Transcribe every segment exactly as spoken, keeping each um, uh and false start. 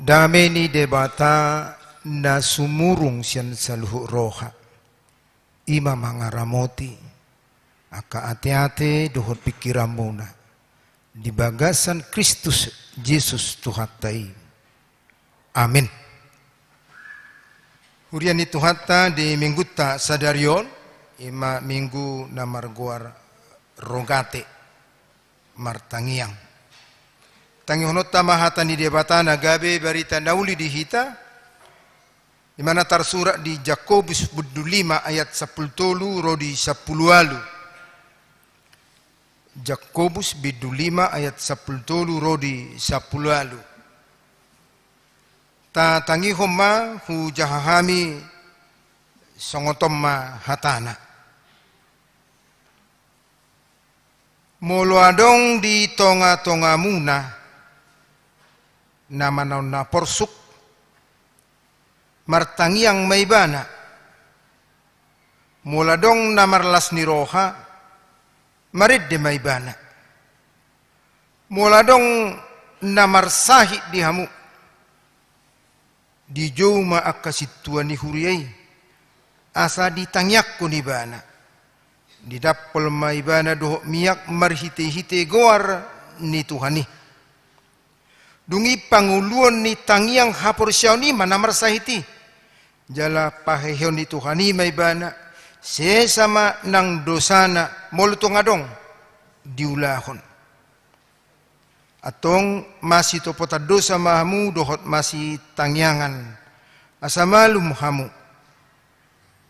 Dame ni Debata na sumurung sian saluhut roha, i ma mangaramoti angka ateate dohot pingkiranmuna di bagasan Kristus Jesus Tuhanta i. Amin. Huria ni Tuhanta di Minggunta sadari on, i ma Minggu na margoar Rogate, martangiang. Tangihononta ma hata ni Debata na gabe barita na uli di hita, i ma na tarsurat di Jakobus bindu lima ayat sampulu tolu ro di sampulu ualu. Jakobus bindu lima ayat sampulu tolu ro di sampulu ualu. Tatangihon ma hujaha hami songon on ma hatana. Molo adong di tonga-tongamuna na manaon na porsuk, martangiang ma ibana. Molo adong na marlas ni roha, marende ma ibana. Molo adong na marsahit di hamu, dijou ma angka sintua ni huria i, asa ditangiangkon ibana. Didampol ma ibana dohot miak marhite-hite goar ni Tuhan i. Dung i pangoluon ni tangiang haporseaon i ma na marsahit i. Jala paheheon ni Tuhan i ma ibana, sesa ma nang dosana molo tung adong diulahon. Antong masitopotan dosa ma hamu dohot masitangiangan, asa malum hamu.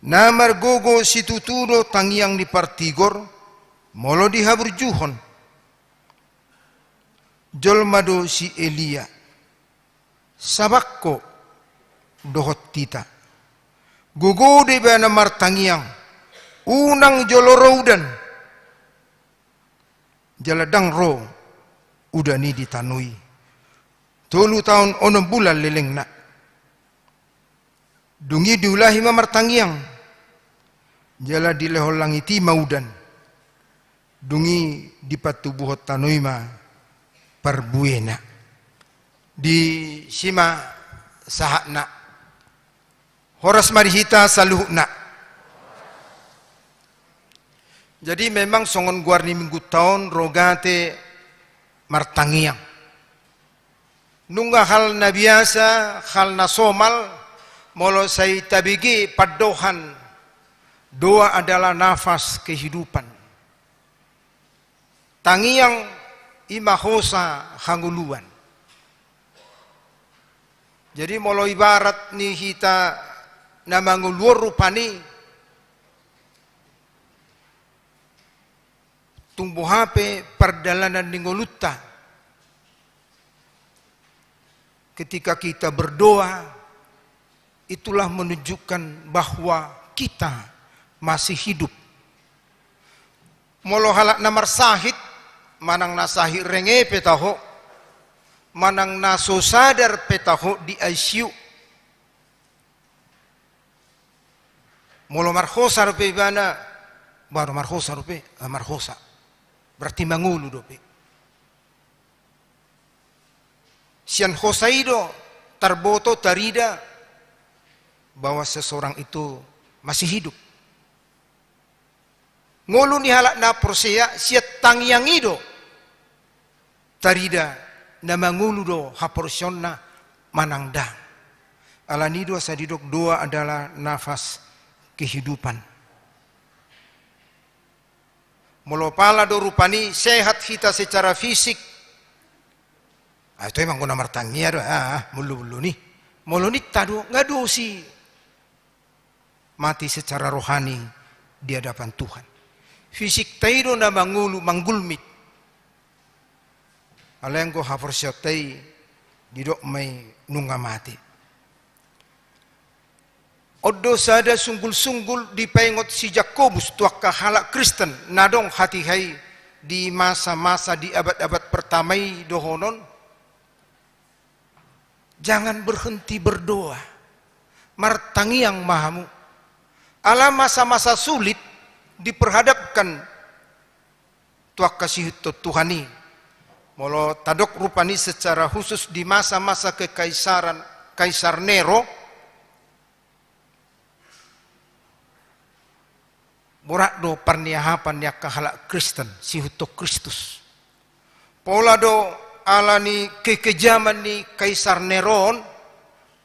Na margogo situtu do tangiang ni partigor, molo dihaburjuhon. Jolma do si Elia, sabangko dohot hita. Gogo do ibana martangiang, unang jolo ro udan. Jala ndang ro udan i di tano i. Tolu taon onom bulan lelengna. Dung i diulahi ma martangiang. Jala dilehon langit i ma udan. Dung i dipatubuhon tano i ma parbuena. Disi ma sahatna. Horas ma di hita saluhutna. Jadi memang songon goar ni Minggunta on Rogate, martangiang. Nunga hal na biasa, hal na somal, molo sai tabege pandohan, doa adalah nafas kehidupan. Tangiang i ma hosa hangoluan. Jadi molo ibarat ni hita na mangolu on rupani, tung boha pe pardalanan ni ngolunta. Ketika kita berdoa, itulah menunjukkan bahwa kita masih hidup. Molo halak na marsahit, manang na sahit renge pe taho, manang na so sadar pe taho di I C U. Molo marhosa dope ibana, baru marhosa dope, ah, marhosa. Berarti mangolu dope. Sian hosa i do tarboto, tarida bahwa seseorang itu masih hidup. Ngolu ni halak na porsea sian tangiang i do tarida na mangolu do haporseaonna manang ndang. Alani i do asa didok doa adalah nafas kehidupan. Molo pala do rupani sehat hita secara fisik, ai toe mangona martangiang do, ah, mullu-mullu ni. Molo ninta do, nga dosi mati secara rohani di hadapan Tuhan. Fisikta i do na mangolu, manggulmit. Alai anggo haporseaonta i didok ma i nunga mate. On do sada sunggul-sunggul dipaingot si Jakobus tu angka halak Kristen na adong hatiha i di masa-masa di abad-abad pertama i dohonon. Jangan berhenti berdoa. Martangiang ma hamu. Ala masa-masa sulit diperhadapkan tu angka sihuthon Tuhan i. Molo tadok rupani secara khusus di masa-masa kekaisaran Kaisar Nero, borat do parniahapan ni angka halak Kristen, sihuthon Kristus. Pola do ala ni kekejaman ni Kaisar Nero on,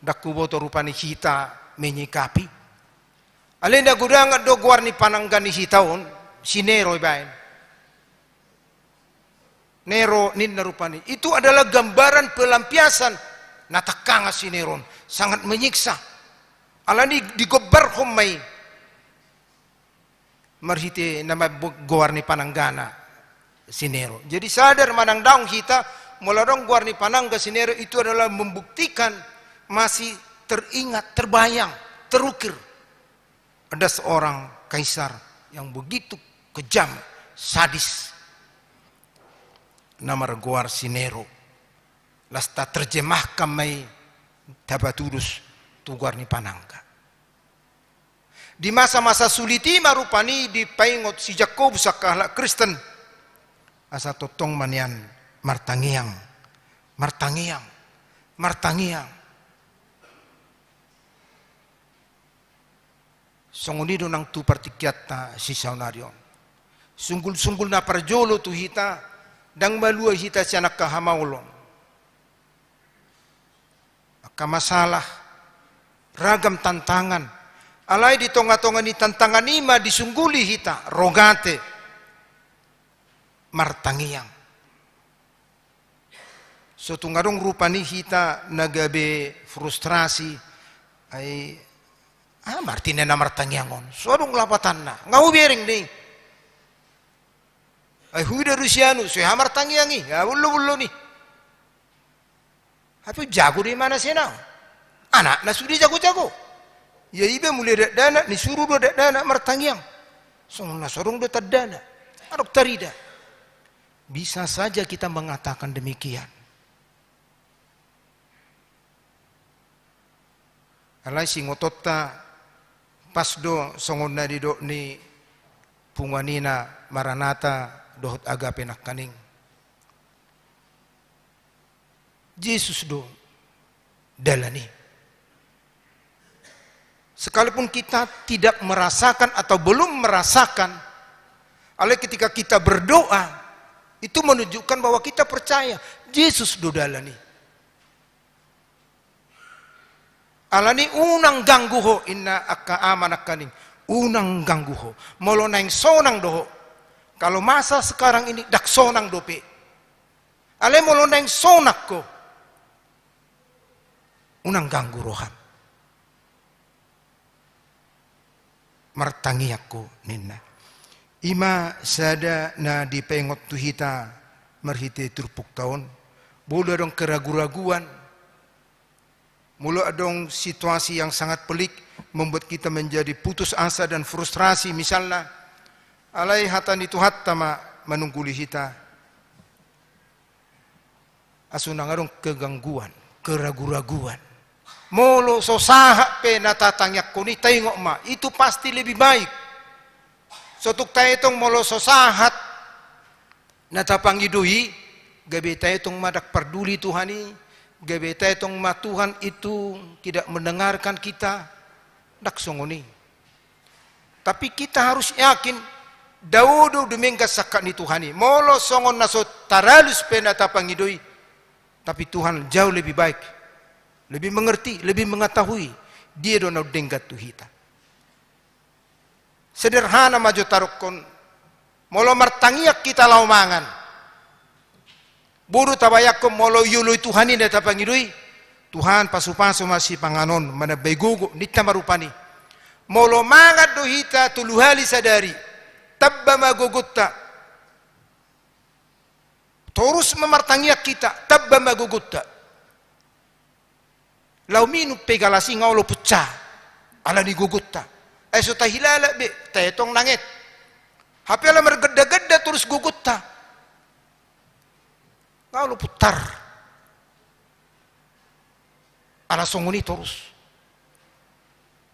ndang huboto rupani hita menyikapi. Alai na godangan do goar ni panangga ni hita on, si Nero ibaen. Nero ninna rupani. Itu adalah gambaran pelampiasan. Na tangkangan si Nero on. Sangat menyiksa. Alani digombarhon ma i. Marhite nama bo-, goar ni pananggana si Nero. Jadi sadar manang daong hita, molo adong goar ni panangga si Nero itu adalah membuktikan masih teringat, terbayang, terukir. Ada seorang kaisar yang begitu kejam, sadis. Na margoar si Nero. Las taterjemahkan ma i tapatudos tu goar ni panangga. Di masa-masa sulit i ma rupani dipaingot si Jakobus angka halak Kristen. Asa tongtong ma nian martangiang, martangiang, martangiang. Songon i do nang tu partingkianta sisaonari on. Sunggul-sunggul na parjolo tu hita, ndang malua hita sian angka hamaolon. Angka masalah, ragam tantangan. Alai di tonga-tonga ni tantangan i ma disungguli hita, rogate, martangiang. So tung adong rupani hita na gabe frustrasi, ai, aha ma artina na martangiang on? So adong lapatanna, nga hubereng do i. Ai huida do sian ahu, so hea martangiang i, nga bollo-bollo ni. Hape jago do imana sian ahu. Anakna sude jago-jago. Ia iba mule dakdanak, disuru do dakdanak martangiang. Songon na so adong do tandana. Adong tarida. Bisa saja kita mengatakan demikian. Alai singotonta pas do songon na didok ni punguan ina Maranatha dohot Agape nangkaning. Jesus do dalan i. Sekalipun kita tidak merasakan atau belum merasakan, alai ketika kita berdoa, itu menunjukkan bahwa kita percaya Jesus do dalan i. Alani unang ganggu ho, inna angka ama nangkaning. Unang ganggu ho. Molo naeng sonang do ho. Kalau masa sekarang ini ndang sonang dope. Alai molo naeng sonang ho, unang ganggu roham. Martangiang ho ninna. I ma sada na dipaingot tu hita marhite turpukta on. Molo adong keragu-raguan, molo adong situasi yang sangat pelik membuat kita menjadi putus asa dan frustrasi misalna, alai hata ni Tuhanta ma manungguli hita. Asa unang adong kegangguan, keragu-raguan. Molo so sahat pe na tatangianghon i, taingot ma, itu pasti lebih baik. So tung taetong molo so sahat na tapangido i, gabe taetong ma ndang parduli Tuhan i, gabe taetong ma Tuhan itu tidak mendengarkan kita, ndang songon i. Tapi kita harus yakin, dao do dumenggan sangkap ni Tuhan i. Molo songon na so taralus pe na tapangido i, tapi Tuhan jauh lebih baik, lebih mengerti, lebih mengetahui dia do na denggan tu hita. Sederhana ma jo tadokkon, molo martangiang hita laho mangan. Boi do tabayangkon molo ioloi Tuhan i na tapangido i, Tuhan, pasu-pasu ma sipanganon, manambai gogo, ninta ma rupani. Molo mangan do hita tolu hali sadari, tamba ma gogonta. Torus ma martangiang hita, tamba ma gogonta. Laho minum pe galas i nga olo punca, alani gogonta. Ai so tahilala be, taetong nanget. Hape ala marganda-ganda torus gogonta, nga olo puntar. Ala songon i torus.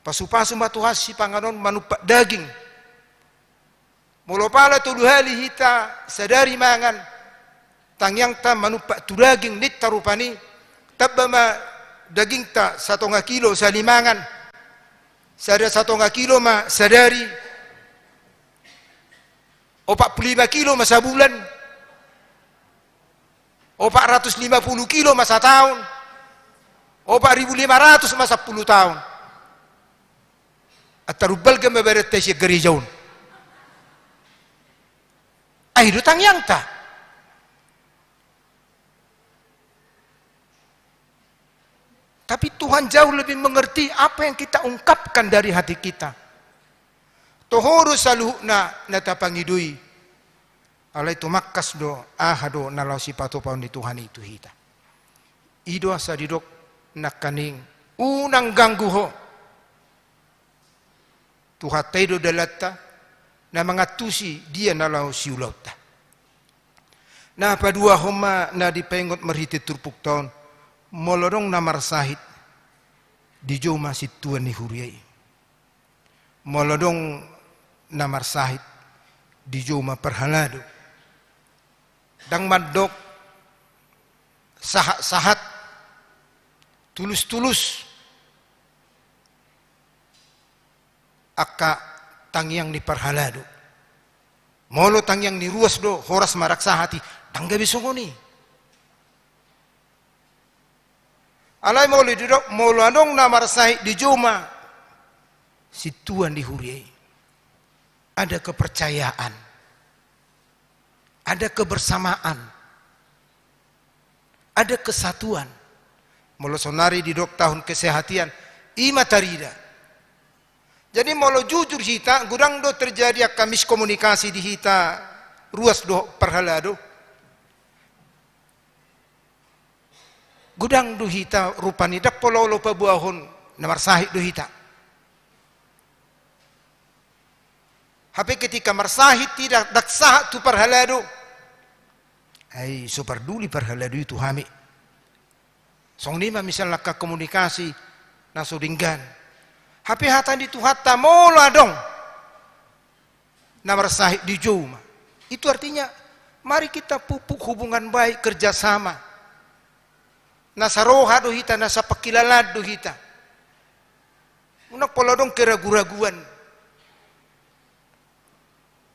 Pasu-pasu ma Tuhan sipanganon manumpak daging. Molo pala tolu hali hita sadari mangan, Tangiangta manumpak tu daging ninta rupani, tamba ma dagingta satonga kilo sahali mangan, sada satonga kilo ma sadari, opat pulu lima kilo ma sabulan, opat ratus lima pulu kilo ma sataon, opat ribu lima ratus ma sampulu taon. Antar umbalga ma badanta sian gareja on. Ai do tangiangta. Tapi Tuhan jauh lebih mengerti apa yang kita ungkapkan dari hati kita. Toho do saluhutna na tapangidoi. Alai tumangkas do aha do na laho sipatupaon ni Tuhan i tu hita. I do asa didok nangkaning, unang ganggu ho. Tuhanta i do dalanta, na mangantusi dia na laho siulaonta. Na paduahon ma na dipaingot marhite turpukta on, molo adong na marsahit, dijou ma sintua ni huria i. Molo adong na marsahit, dijou ma parhalado. Ndang mandok sahat-sahat, tulus-tulus angka tangiang ni parhalado. Molo tangiang ni ruas do, horas ma rap sahat i, ndang gabe songon i. Alai molo didok, molo adong na marsahit dijou ma sintua ni huria i. Ada kepercayaan. Ada kebersamaan. Ada kesatuan. Molo saonari didok tahun kesehatan, i ma tarida. Jadi molo jujur hita, godang do terjadi angka miskomunikasi di hita ruas dohot parhalado. Godang do hita rupani ndang pola olo paboahon na marsahit do hita. Hape ketika marsahit hita, ndang sahat tu parhalado, ai so parduli parhalado i tu hami. Songon i ma misalna angka komunikasi na so denggan. Hape hata ni Tuhanta, molo adong na marsahit dijou ma. Itu artinya, mari kita pupuk hubungan baik, kerjasama. Na saroha do hita, na sapangkilalaan do hita. Unang pola adong keragu-raguan.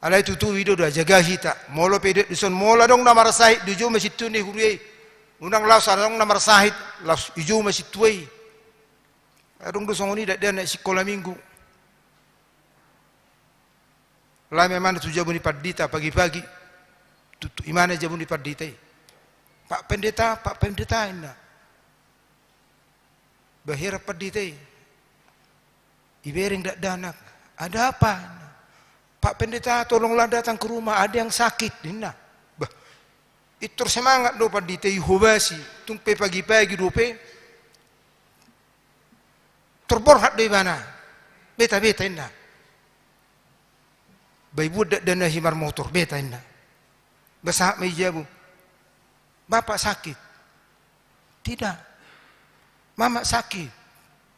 Alai tutu i do, do ajaga hita. Molo pe didok dison, molo adong na marsahit dijou ma sintua ni huria i. Unang laos adong na marsahit, laos dijou ma sintua i. Adong do songon i dakdanak sikola minggu. Laho ma imana tu jabu ni pandita pagi-pagi. Tutu imana jabu ni pandita i. "Pak Pendeta, Pak Pendeta," ninna. Bah, heran pandita i. Ibereng dakdanak. "Ada apa?" ninna. "Pak Pendeta, tolonglah datang ke rumah, ada yang sakit," ninna. Bah, pintor semangat do pandita i, hobasi, tung pe pagi-pagi dope. Tor borhat do ibana. "Beta, beta," ninna. Bah, ibuat dakdanak i marmotor, "Beta," ninna. Bah, sahat ma i jabu. "Bapak sakit?" "Tidak." "Mama sakit?"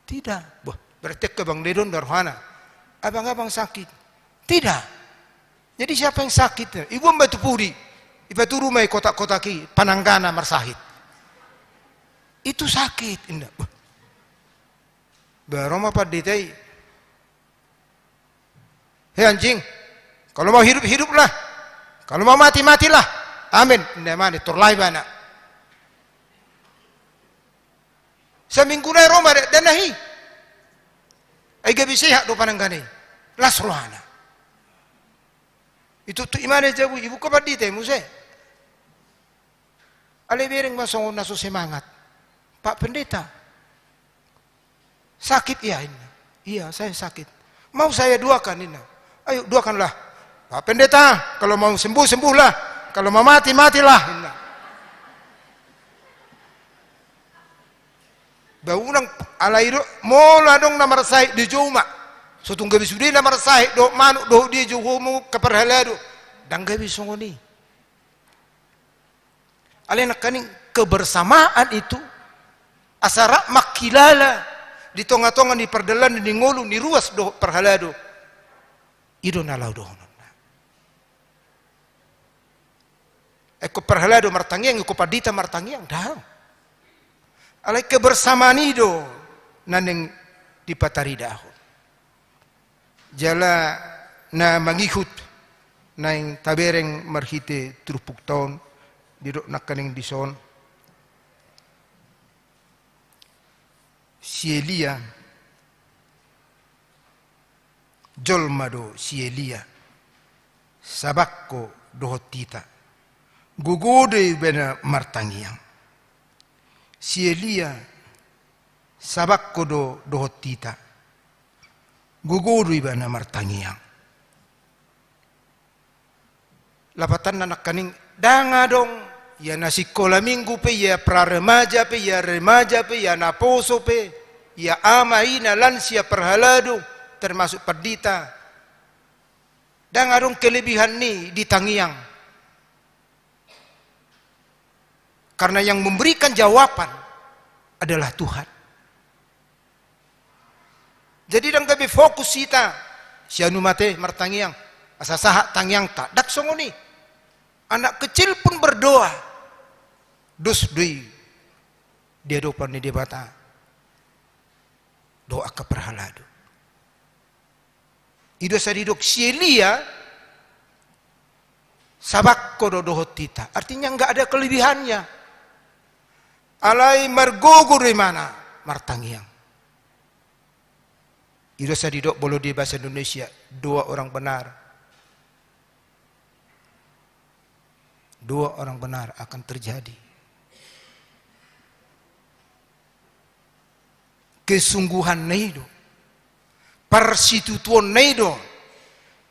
"Tidak." Bah, berarti angka abang didok do rohana. "Abang-abang sakit?" "Tidak." "Jadi siapa yang sakit?" Ibuat ma tu pudi. Ipaturu ma i kotak-kotak i, pananggana marsahit. "Itu sakit," ninna. Bah. Bah, ro ma pandita i. "Hei anjing, kalau mau hidup, hiduplah. Kalau mau mati, matilah. Amin," ninna imana i, tor laho ibana. Saminggu nai ro ma dakdanak i. Ai gabe sehat do pananggana i. Las rohana. Itutu imana i jabu, ibuka pandita i muse. Alai ibereng ma songon na so semangat. "Pak Pendeta, sakit ya?" ninna. "Iya, saya sakit." "Mau saya doakan?" ninna. "Ayo, doakanlah." "Pak Pendeta, kalau mau sembuh, sembuhlah. Kalau mau mati, matilah," ninna. Bah, unang, alai do, molo adong na marsahit dijou ma. So tung gabe sude na marsahit dohot manuk dohot dia, jou hamu angka parhalado. Ndang gabe songon i. Alai nangkaning kebersamaan itu, asa rap mangkilala di tonga-tonga ni pardalanan ni ngolu ni ruas dohot parhalado. I do na laho dohononna. Ingkon parhalado martangiang, ingkon pandita martangiang, daong. Alai kebersamaan i do na naeng dipataridahon. Jala na mangihut naeng tabereng marhite turpukta on, didok nangkaning dison. Si Elia, jolma do si Elia, sabangko dohot hita. Gogo do ibana martangiang. Si Elia, sabangko do dohot hita. Gogo do ibana martangiang. Lapatanna nangkaning, ndang adong, ia na sikola minggu pe, ia praremaja pe, ia remaja pe, ia naposo pe, ia ama, ina, lansia, parhalado, termasuk pandita. Ndang adong kelebihan ni di tangiang. Karena yang memberikan jawaban adalah Tuhan. Jadi ndang gabe fokus hita, si anu mate martangiang, asa sahat tangiangta. Ndang songon i. Anak kecil pun berdoa. Dos do i di adopan ni Debata. Doa angka parhalado. I do asa didok si Elia, sabangko do dohot hita. Artinya nggak ada kelebihannya. Alai margogo do ibana martangiang. I do asa didok molo di bahasa Indonesia, doa orang benar. Doa orang benar akan terjadi. Kesungguhanna i do, parsitutuonna i do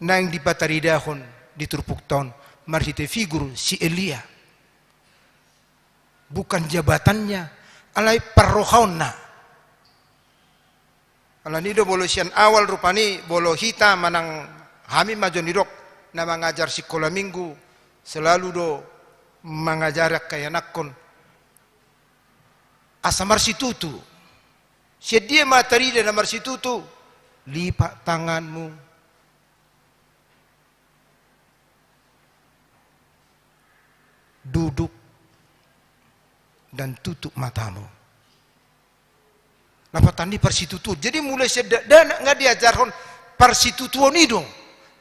naeng dipataridahon di turpukta on marhite figur si Elia. Bukan jabatannya, alai parrohaonna. Alani do molo sian awal rupani, molo hita manang hami ma jo nidok na mangajar sikola minggu, selalu do mangajari angka ianakhon asa marsitutu. Sian dia ma tarida na marsitutu? Lipat tanganmu, duduk, dan tutup matamu. Lapatan ni parsitutuon. Jadi mulai sian dakdanak nga diajarhon parsitutuon i do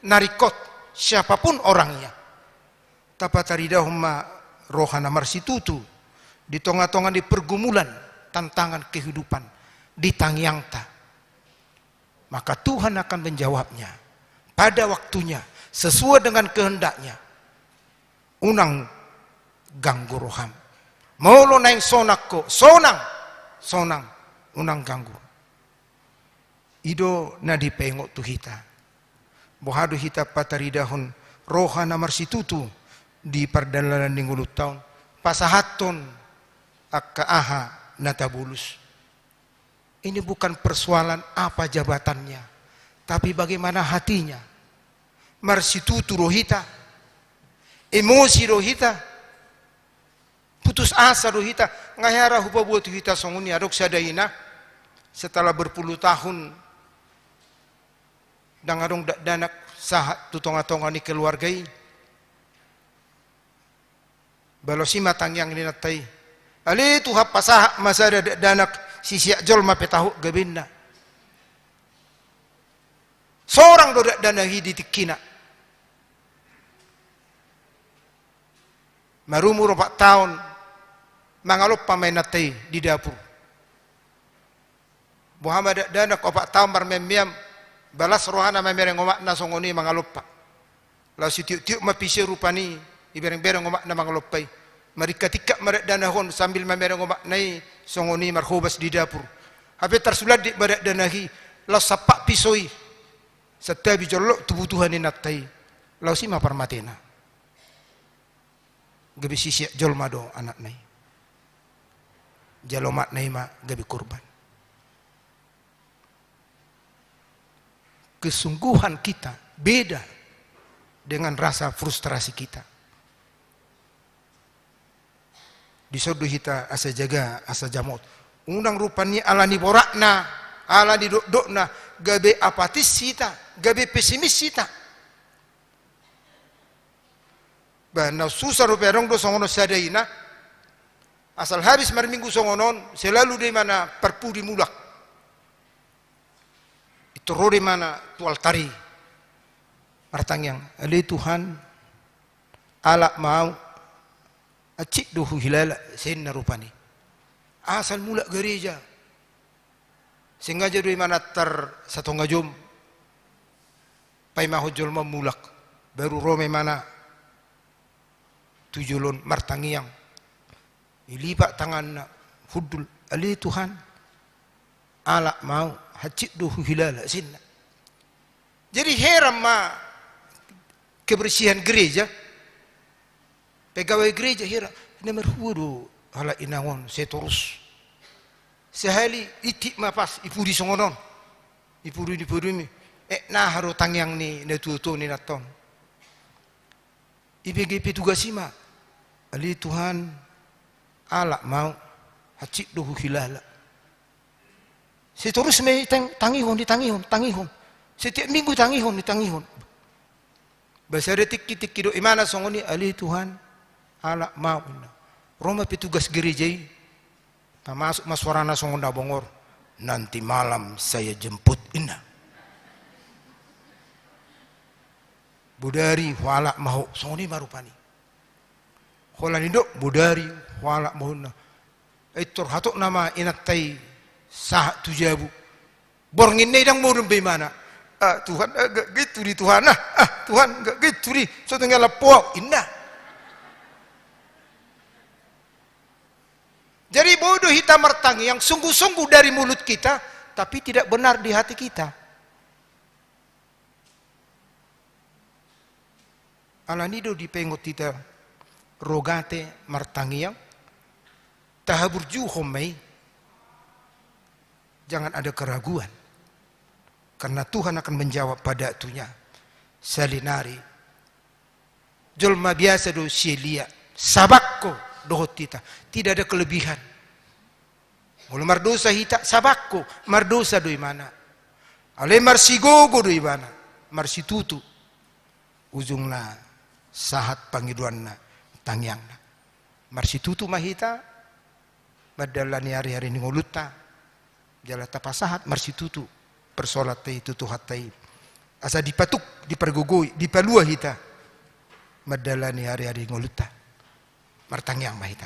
na ringkot, siapapun orangnya. Tapataridahon ma roha na marsitutu di tongatonga ni pergumulan, tantangan kehidupan di tangiangta. Maka Tuhan akan menjawabnya pada waktunya, sesuai dengan kehendaknya. Unang ganggu roham. Molo naeng sonang ho, sonang, sonang, unang ganggu. I do na dipaingot tu hita. Boha do hita pataridahon roha na marsitutu di pardalanan ni ngolunta on, pasahathon angka aha na tabolus. Ini bukan persoalan apa jabatannya, tapi bagaimana hatinya. Marsitutu do hita, emosi do hita, putus asa do hita. Nga hea ra hupaboa tu hita songon i, adong sada ina, setelah berpuluh tahun ndang adong dakdanak sahat tu tongatonga ni keluarga i. Ba laos i ma tangiang ni inanta i. Ale Tuhan, pasahat ma sada dakdanak, sisiak jolma pe tahu gabenna. Sorang do dakdanak i di tingkina. Marumur opat taon, mangalompa ma inanta i di dapur. Boha ma dakdanak opat taon marmeam-meam, ba las rohana mamereng omakna songon i mangalompa. Laos itiuk-tiuk ma pise rupani, ibereng-bereng omakna mangalompa i. Maringkat-ingkat ma dakdanak on sambil mamereng omakna i songon i marhobas di dapur. Hape tarsulandit ma dakdanak i, laos sampak piso i. Santabi jolo tu butuha ni inanta i. Laos i ma parmatena. Gabe sisiak jolma do anakna i. Jala omakna i ma gabe korban. Kesungguhan kita beda dengan rasa frustrasi kita. Dison do hita asa jaga, asa jamot. Unang rupani alani boratna, alani dokdokna, gabe apatis hita, gabe pesimis hita. Bah, na susah dope, adong do songon on sada ina. Asal habis marminggu songon on, selalu do imana parpudi mulak. Pintor ro do imana tu altar i martangiang, "Ale Tuhan, alap ma au, hansit do huhilala," ninna rupani. Asal mulak gareja. Sengaja do imana tar satonga jom paimahon jolma mulak. Baru ro ma imana tu jolo on martangiang. Ilipat tanganna, hundul, "Ale Tuhan, alap ma au, hansit do huhilala," ninna. Jadi heran ma kebersihan gereja, pegawai gereja heran, "Na marhua do halak inang on seterus?" Sahali itik ma pas ipudi songon on. Ipudi, ipudi, "Eh, na aha do tangiang ni natuatua on inanta on?" Ibege petugas i ma, "Ale Tuhan, alap ma au, hansit do huhilala." Seterus ma i tang-, tangihon, ditangihon, tangihon. Setiap minggu tangihon, ditangihon. Bah, sada tingki, tingki do imana songon i, "Ale Tuhan, alap ma au," ninna. Ro ma petugas gereja i, tamasuk ma suarana songon na bongor, "Nanti malam saya jemput," ninna. "Bodari hualap ma ho," songon i ma rupani. Holan didok, "Bodari hualap ma ho," ninna. Pintor hatop nama inanta i sahat tu jabu. Borngin na i ndang modom be imana. "Ah, Tuhan, ah, nggak gitu di Tuhan, ah, ah, Tuhan, nggak gitu di, so tinggal lapo au," ninna. Jadi boi do hita martangiang sungguh-sungguh dari mulut kita, tapi tidak benar di hati kita. Alani do dipaingot hita Rogate martangiang, tahaburjuhon ma i. Jangan ada keraguan. Karena Tuhan akan menjawab pada waktunya. Saonari, jolma biasa do si Elia, sabangko dohot hita, tidak ada kelebihan. Molo mardosa hita, sabangko, mardosa do imana. Alai marsigogo do imana, marsitutu. Ujungna sahat pangidoanna, tangiangna. Marsitutu ma hita, mandalani ari-ari ni ngolunta, jala tapasahat marsitutu persoalanta i tu Tuhanta i. Asa dipatuk, dipargogoi, dipalua hita, mandalani ari-ari ni ngolunta. Martangiang ma hita.